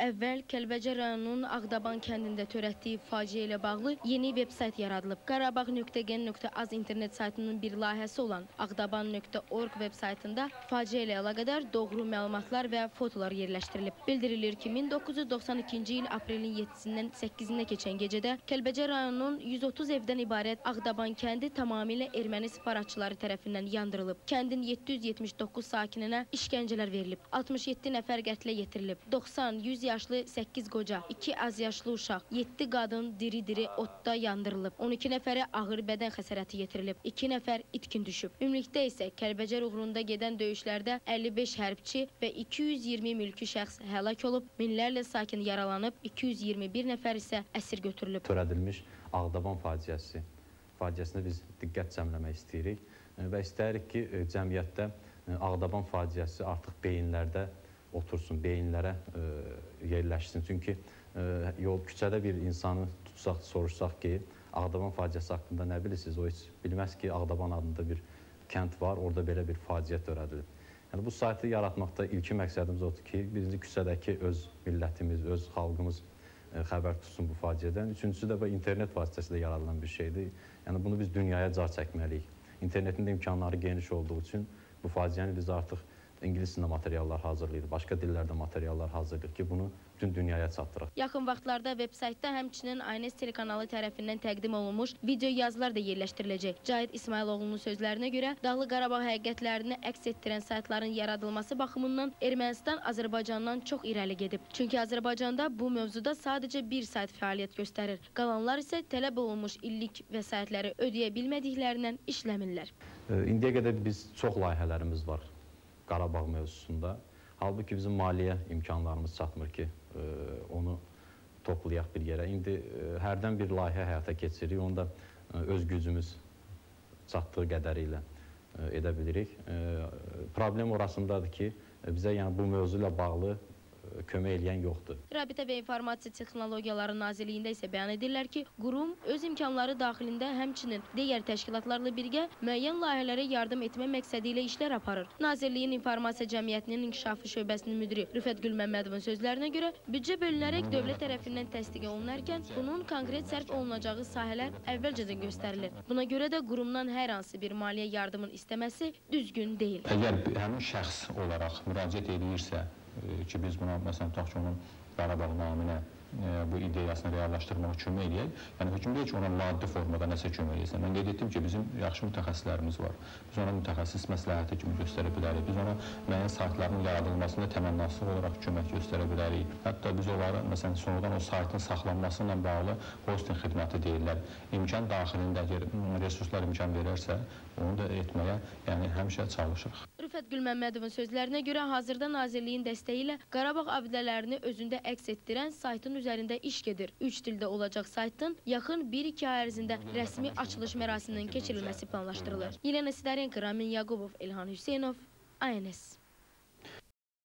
əvvəl Kəlbəcər rayonunun Ağdaban kəndində törətdiyi faciə ilə bağlı yeni veb-sayt yaradılıb. Qarabağ.gen.az internet saytının bir layihəsi olan Ağdaban.org veb-saytında faciə ilə əlaqədar doğru məlumatlar və fotolar yerləşdirilib. Bildirilir ki, 1992-ci il aprelin 7-sindən 8-nə keçən gecədə Kəlbəcər rayonunun 130 evdən ibarət Ağdaban kəndi tamamilə erməni separatçıları tərəfindən yandırılıb. Kəndin 779 sakininə işgəncələr verilib. 67 nəfər qətlə yetirilib. 90-100 yaşlı 8 qoca, 2 azyaşlı uşaq, 7 qadın diri-diri otda yandırılıb. 12 nəfərə ağır bədən xəsarəti yetirilib. 2 nəfər itkin düşüb. Ümumilikdə isə Kəlbəcər uğrunda gedən döyüşlərdə 55 hərbçi və 220 mülki şəxs həlak olub, minlərlə sakin yaralanıb, 221 nəfər isə əsir götürülüb. Törədilmiş Ağdaban faciəsinə biz diqqət cəmləmək istəyirik və istəyirik ki, cəmiyyətdə Ağdaban faciəsi artıq beyinlərdə otursun, beyinlərə yerləşsin. Çünki yol küçədə bir insanı tutsaq, soruşsaq ki, Ağdaban faciəsi haqqında nə bilirsiniz? O heç bilməz ki, Ağdaban adında bir kənd var, orada belə bir faciə törədilib. Yəni, bu saytı yaratmaqda ilki məqsədimiz odur ki, birinci küçədəki öz millətimiz, öz xalqımız xəbər tutsun bu faciədən. Üçüncüsü də bu internet vasitəsilə yaradılan bir şeydir. Yəni, bunu biz dünyaya car çəkməliyik. İnternetin də imkanları geniş olduğu üçün bu faciəni biz artıq İngilis dilində materiallar hazırlayırıq, başqa dillərdə materiallar hazırlayırıq ki, bunu bütün dünyaya çatdıraq. Yaxın vaxtlarda veb-saytda həmçinin ANS telekanalı tərəfindən təqdim olunmuş video yazılar da yerləşdiriləcək. Cahid İsmayıloğlunun sözlərinə görə, Dağlıq Qarabağ həqiqətlərini əks etdirən saytların yaradılması baxımından Ermənistan Azərbaycandan çox irəli gedib. Çünki Azərbaycanda bu mövzuda sadəcə bir sayt fəaliyyət göstərir. Qalanlar isə tələb olunmuş illik vəsaitləri ödəyə bilmədiklərindən işləmirlər. İndiyə qədər biz çox layihələrimiz var Qarabağ mövzusunda. Halbuki bizim maliyyə imkanlarımız çatmır ki, onu toplayaq bir yerə. İndi hərdən bir layihə həyata keçiririk, onu da öz gücümüz çatdığı qədəri ilə edə bilirik. Problem orasındadır ki, bizə yəni bu mövzu ilə bağlı kömək eləyən yoxdur. Rabitə və İnformasiya Texnologiyaları Nazirliyində isə bəyan edirlər ki, qurum öz imkanları daxilində həmçinin digər təşkilatlarla birgə müəyyən layihələrə yardım etmə məqsədi ilə işlər aparır. Nazirliyin İnformasiya Cəmiyyətinin İnkişafı Şöbəsinin müdiri Rüfət Gülməmmədovun sözlərinə görə, büdcə bölünərək dövlət tərəfindən təsdiq olunarkən bunun konkret sərf olunacağı sahələr əvvəlcədən göstərilir. Buna görə də qurumdan hər hansı bir maliyyə yardımın istəməsi düzgün deyil. Əgər həmin şəxs olaraq müraciət edirsə, ki, biz buna, məsələn, tutaq ki, onun Qarabağ naminə bu ideyasını reallaşdırmaq kömək eləyək. Yəni, hökm deyil ki, ona maddi formada nəsə kömək eləyəsən. Mən qeyd etdim ki, bizim yaxşı mütəxəssislərimiz var. Biz ona mütəxəssis məsləhəti kimi göstərə bilərik. Biz ona müəyyən saytların yaradılmasında təmənnasız olaraq kömək göstərə bilərik. Hətta biz onlara, məsələn, sonradan o saytın saxlanması ilə bağlı hosting xidməti deyirlər. İmkan daxilində, əgər resurslar imkan verərsə, onu da etməyə, yəni, həmişə çalışırıq. Rüfət Gülməmmədovun sözlərinə görə, hazırda Nazirliyin dəstəyi ilə Qarabağ abidələrini özündə əks etdirən saytın üzərində iş gedir. 3 dildə olacaq saytın yaxın 1-2 ay ərzində rəsmi açılış mərasiminin keçirilməsi planlaşdırılır. Yelena Sidorenko, Ramin Yaqubov, Elhan Hüseynov, ANS.